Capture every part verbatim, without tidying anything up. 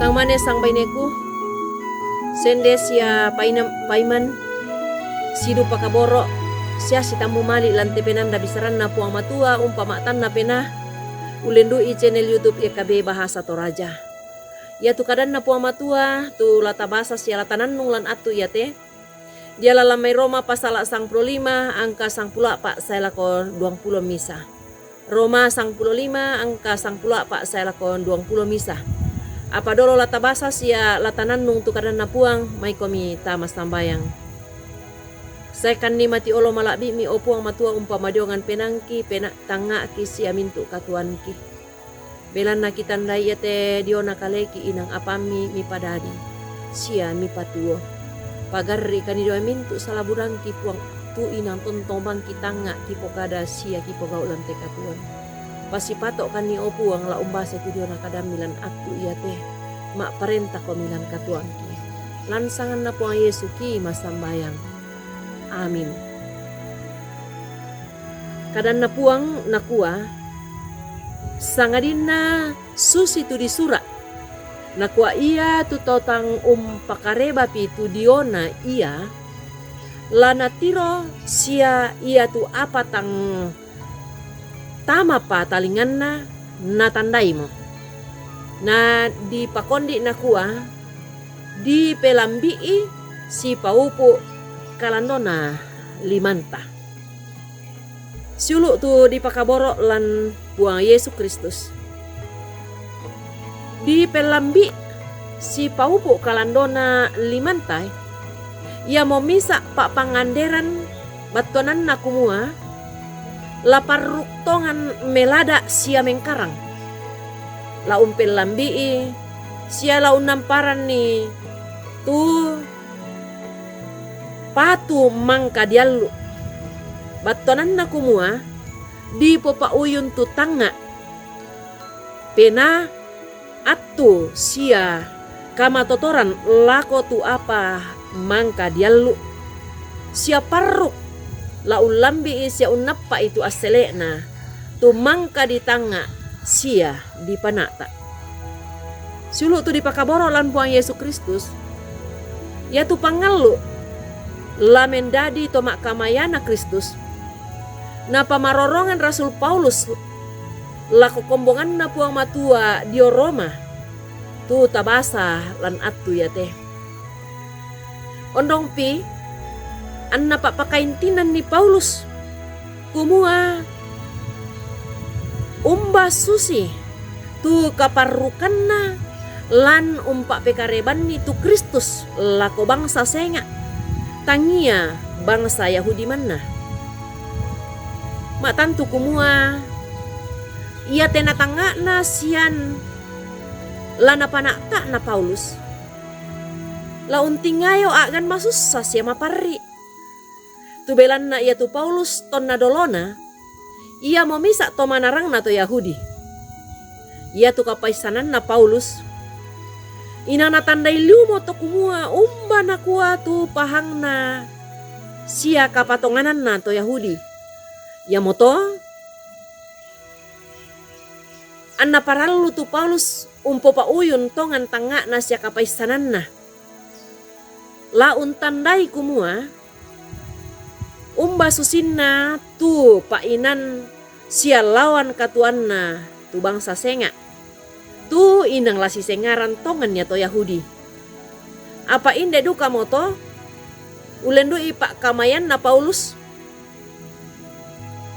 Yang mane sang baineku, sende sia painam, paiman, sidu pakaboro, sia sitammu mali lan te penanda bisaranna Puang Matua, umpa ma'tanna pena, ullendu'i channel YouTube Y K B Bahasa Toraja. Iatu kadanna Puang Matua, tu la tabasa sia la tanannung lan attu iate, diala lan mai Roma pasala sangpulo lima angka sangpulo a'pa' sae lako duangpulo misa. Roma sangpulo lima angka sangpulo a'pa' sae lako duangpulo misa. Apa dolo la tabasa sia la tanannung tu kadanna Puang, maikomi tama sambayang. Saekanni mati olo mala'bi'mi, o Puang Matua, umpa madiongan penaangki, pena-, tangnga'ki sia mintu' katuoanki. Belanna kitandai iate diona kaleki inang apammi mipadadi sia mipatuo. Pagarri' kanidoe mintu' salaburangki, Puang, tu inang tontong bang kitangnga' kipokada sia kipogau' lan te katuoan. Pasipato' kanni, o Puang, la umbasai tu diona kadammi lan attu iate, ma'parenta komi lan katuoangki. Lan sanganna Puang Yesu ki masambayang. Amin. Kadanna Puang nakua, sangadinna susitu disura', nakua, ia tu tau tang umpakarebapi tu diona ia, la natiro sia ia tu apa tang tamapa talinganna natandaimo. Na dipakondi' nakua, dipelambi'i sipaupu' kalandona limanta. Siulu' tu dipakaboro' lan Puang Yesu Kristus. Dipelambi' sipaupu' kalandona limanta, iamo misa' pa'panganderan battuananna kumua, la parruk tongan melada' sia mengkarang. La umpellambi'i sia la unnamparanni tu patu mangka diallu'. Battuananna kumua, dipopa'uyun tu tangnga', penaa, attu sia kamatotoran lako tu apa mangka diallu'. Sia parruk la ullambi'i sia unnappa'i tu assele'na, tu mangka ditangnga' sia dipana'ta'. Siulu' tu dipakaboro' lan Puang Yesu Kristus, iatu pangallu' la mendadi to ma'kamayana Kristus, napamarorongan Rasul Paulus lako kombonganna Puang Matua dio Roma, tu tabasa lan attu iate. Ondongpi, anna pa'pakaintinanni Paulus, kumua, umba susi tu kaparrukanna lan umpa'pekarebanni tu Kristus lako bangsa senga', tangia bangsa Yahudi manna. Ma'tantu kumua, iate natangnga'na sian la napana'ta'na Paulus, la untingayo a'gan masussa sia maparri'. Tu belanna iatu Paulus tonna dolona, iamo misa' to manarangna to Yahudi. Iatu kapaissananna Paulus, inang natandai liumo to kumua umba nakua tu pahangna sia kapatongananna to Yahudi. Iamoto, anna parallu tu Paulus umpopa'uyun tongan tangnga'na sia kapaissananna. La untandai kumua, umba susinna tu pa'inan sia lawan katuoanna tu bangsa senga', tu inang la sisengaran tongan ia to Yahudi. Apa inde dukamoto, ullendu'i pa'kamayanna Paulus,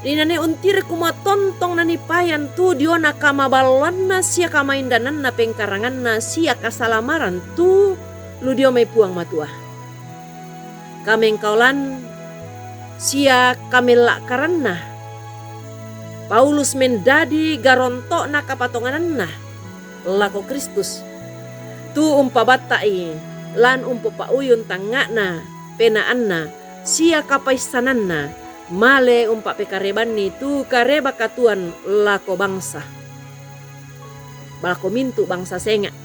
inane untiri kumua tontong nanipayan tu diona kamaballoanna sia kamaindananna pengkaranganna sia kasalamaran tu lu dio mai Puang Matua. Kamengkaolan sia kamella'karanna Paulus mendadi garonto'na kapatongananna lako Kristus, tu umpabatta'i lan umpopa'uyun tangnga'na, penaanna, sia kapaissananna, male umpa'pekarebanni tu kareba katuoan lako bangsa, lako mintu' bangsa senga'.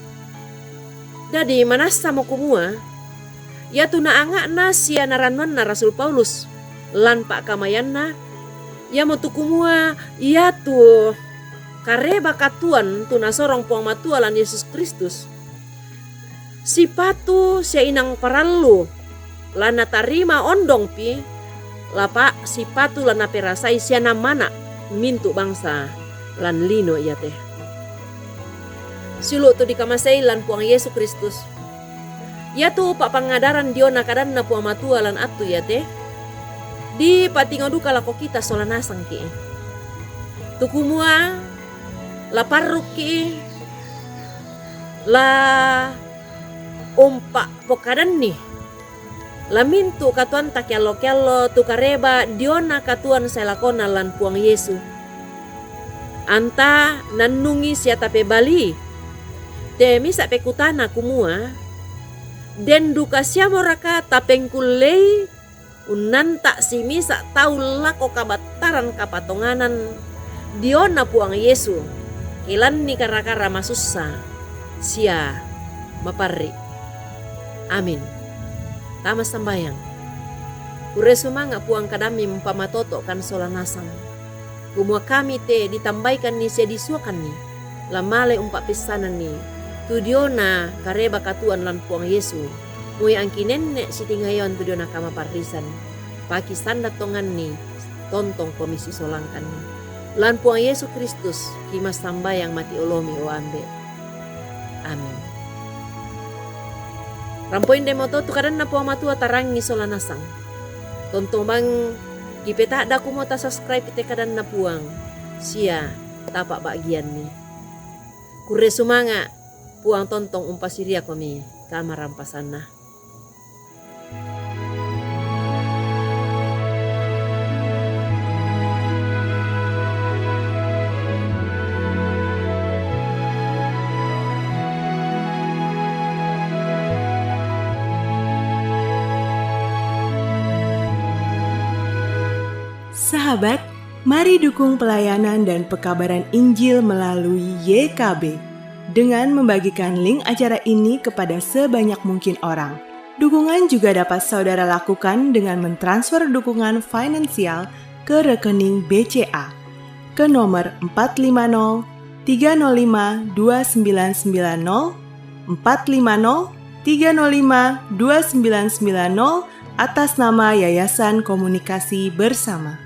Dadi manassamo kumua, iatu naanga'na sia narannuanna Rasul Paulus lan pa'kamayanna, iamotu kumua iatu kareba katuoan tu nasorong Puang Matua lan Yesus Kristus, Sipatu sia inang parallu la natarima ondong pi, lapa' sipatu la naperasai sia namana' mintu' bangsa lan lino iate. Siulu' tu dikamasei lan Puang Yesu Kristus, iatu pa'pangadaran diona kadanna Puang Matua lan attu iate, dipa'tingo duka lako kita sola nasangki'. Tu kumua la parrukki', la umpa'pokadanni la mintu' katuoanta keallo-keallo tu kareba diona katuoan sae lakona lan Puang Yesu. Anta nannungi sia tapebalii. Te misa' pekutana kumua, den duka siamoraka tapengkullei unnanta' simisa' tau lako kabattaran kapatonganan diona Puang Yesu, kelanni kara-kara masussa sia maparri'. Amin. Tama sambayang. Kurre sumanga' Puang kadammi umpamatoto'kan sola nasang, kumua kami te ditambaikanni sia disuakanni, la male umpa'peissananni tu diona kareba katuoan lan Puang Yesu, moi angki nenne' sitingayoan tu diona kamaparrisan, pakisanda tonganni, tontongkomi sisolangkanni. Lan Puang Yesu Kristus kimassambayang mati' olomi, o Ambe'. Amin. Rampo indemoto tu kadanna Puang Matua tarangi sola nasang. Tontong bang kipeta'da kumua tasubscribe te kadanna Puang sia tapa'ba'gianni. Kurre sumanga', Puang tontong umpasiriakomi kamarampasanna. Sahabat, mari dukung pelayanan dan pekabaran Injil melalui Y K B dengan membagikan link acara ini kepada sebanyak mungkin orang. Dukungan juga dapat saudara lakukan dengan mentransfer dukungan finansial ke rekening B C A ke nomor empat lima nol tiga nol lima dua sembilan sembilan nol, empat lima nol tiga nol lima dua sembilan sembilan nol, atas nama Yayasan Komunikasi Bersama.